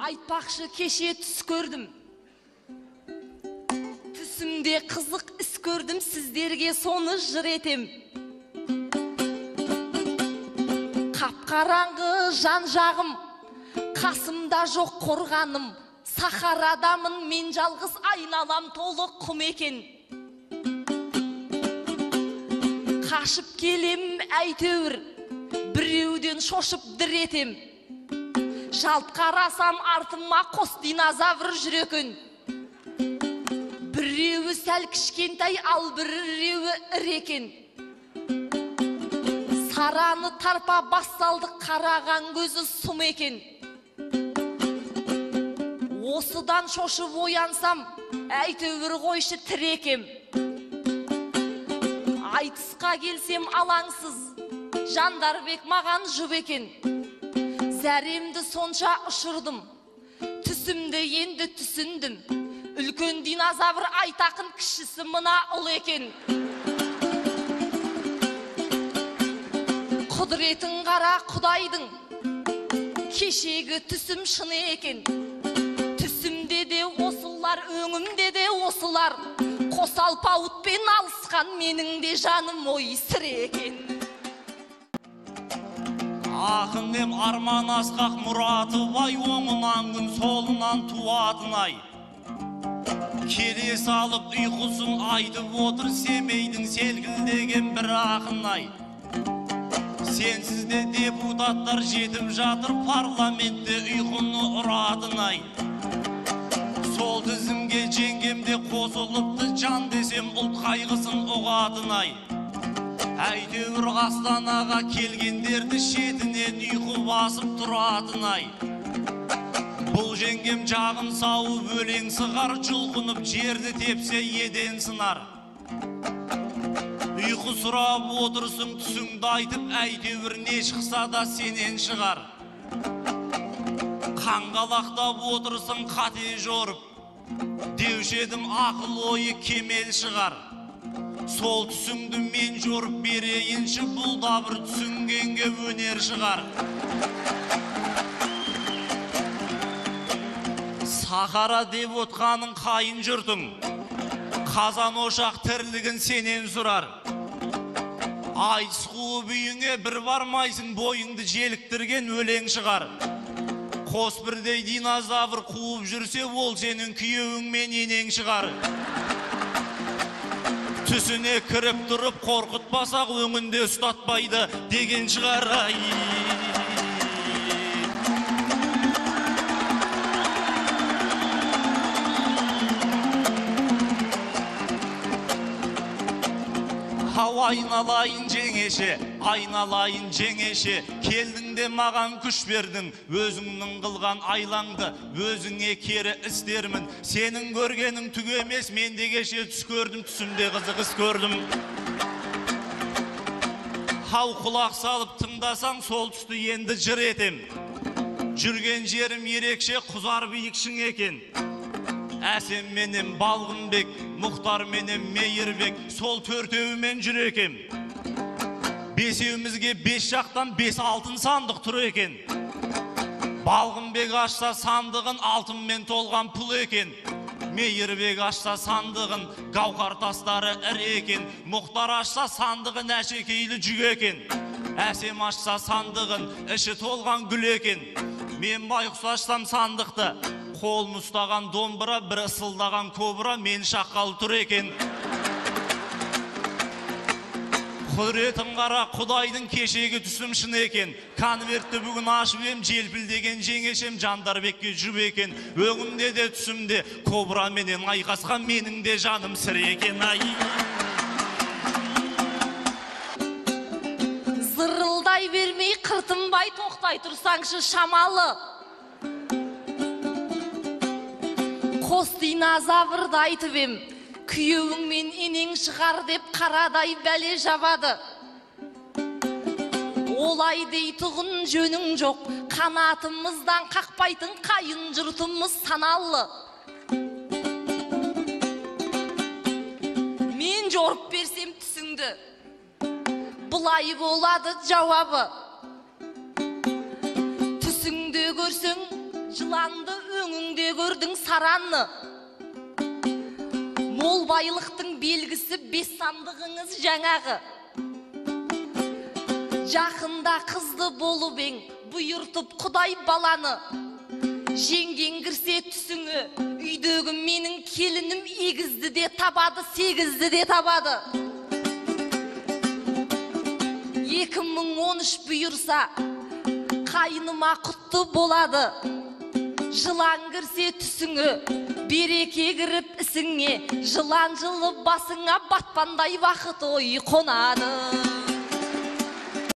Айтпақшы, кеше түс көрдім. Түсімде қызық іс көрдім, сіздерге соны жыр етем. Қап-қараңғы жан жағым, қасымда жоқ қорғаным, сахарадамын мен жалғыз, айналам толы құм екен. Қашып келем әйтеуір, біреуден шошып дір етем. Жалт қарасам артыма қос динозавр жүр екен. Біреуі сәл кішкентай, ал біреуі ірі екен. Сараны тарпа бас салдық, қараған көзі сұм екен. Осыдан шошып оянсам, әйтеуір қойшы тірі екем. Айтысқа келсем алаңсыз, Жандарбек маған жұп екен. Зәремді сонша ұшырдым, түсімді енді түсіндім. Үлкен динозавр Айтақын, кішісі мына ұл екен. Құдіретін қара Құдайдың, кешегі түсім шын екен. Түсімде де осылар, өңімде де осылар. Қос алпауытпен алысқан менің де жаным ой сір екен. Ақын дем арман асқақ мұраты бай, оңынан күн солынан туатын ай. Келе салып ұйқысын айтып отыр Семейдің селкілдеген бір ақын ай. Сенсіз де депутаттар жетіп жатыр парламентте ұйқыны ұратын ай. Сол тізімге жеңгем де қосылыпты, жан десем ұлт қайғысын ұғатын ай. Әйтеуір Астанаға келгендерді шетінен ұйқы басып тұратын ай. Бұл жеңгем жағын сауып өлең сығар, жұлқынып жерді тепсе еден сынар. Ұйқы сұрап отырсың түсіңді айтып, әйтеуір не шықса да сенен шығар. Қаңғалақтап отырсың қате жорып, деуші едім ақыл ойы кемел шығар. Сол түсіңді мен жорып берейінші, бұл да бір түсінгенге өнер шығар. Сахара деп отқаның қайын жұртың, қазан ошақ тірлігін сенен сұрар. Айтыс қуып үйіңе бір бармайсың, бойыңды желіктірген өлең шығар. Қос бірдей динозавр қуып жүрсе, ол сенің күйеуің мен енең шығар. Түсіне кіріп тұрып қорқытпасақ, өңінде ұстатпайды деген шығар. Ай. Хау айналайын жеңеше, айналайын жеңеше, келдің де маған күш бердің, өзіңнің қылған айлаңды өзіңе кері істермін. Сенің көргенің түк емес, мен де кеше түс көрдім, түсімде қызық іс көрдім. Хау құлақ салып тыңдасаң, сол түсті енді жыр етем. Жүрген жерім ерекше, құзар биік шың екен. Әсем менен Балғынбек, Мұхтар менен Мейірбек, сол төртеуімен жүр екем. Бесеуімізге бес жақтан бес алтын сандық тұр екен. Балғынбек ашса сандығын, алтынмен толған пұл екен. Мейірбек ашса сандығын, гауһар тастары ірі екен. Мұхтар ашса сандығын, әшекейлі жүк екен. Әсем ашса сандығын, іші толған гүл екен. Мен байғұс ашсам сандықты, қолын ұстаған домбыра, бір ысылдаған кобра, мен шаққалы тұр екен. Құдіретін қара Құдайдың кешегі түсім шын екен. Конвертті бүгін ашып ем, желпілдеген жеңешем Жандарбекке жұп екен. Өңімде де түсімде кобра менен айқасқан менің де жаным сір екен. Ай. Зырылдай бермей қыртынбай тоқтай тұрсаңшы шамалы. Қос динозаврды айтып ем, күйеуің мен енең шығар деп қарадай бәле жабады. Олай дейтұғын жөнің жоқ, қанатымыздан қақпайтын қайын жұртымыз саналы. Мен жорып берсем түсіңді, былай болады жауабы. Түсіңді көрсең Жыланды өңіңде көрдің, саранны. Мол байлықтың белгісі бес сандығыңыз жаңағы. Жақында қызды болып ең, бұйыртып Құдай баланы. Жеңгең кірсе түсіңе, үйдегі менің келінім егізді де табады, сегізді де табады. 2013 бұйырса, қайыныма құтты болады. Жылан кірсе түсіңе, береке кіріп ісіңе, жылан жылы басыңа батпандай бақыт ой қонады.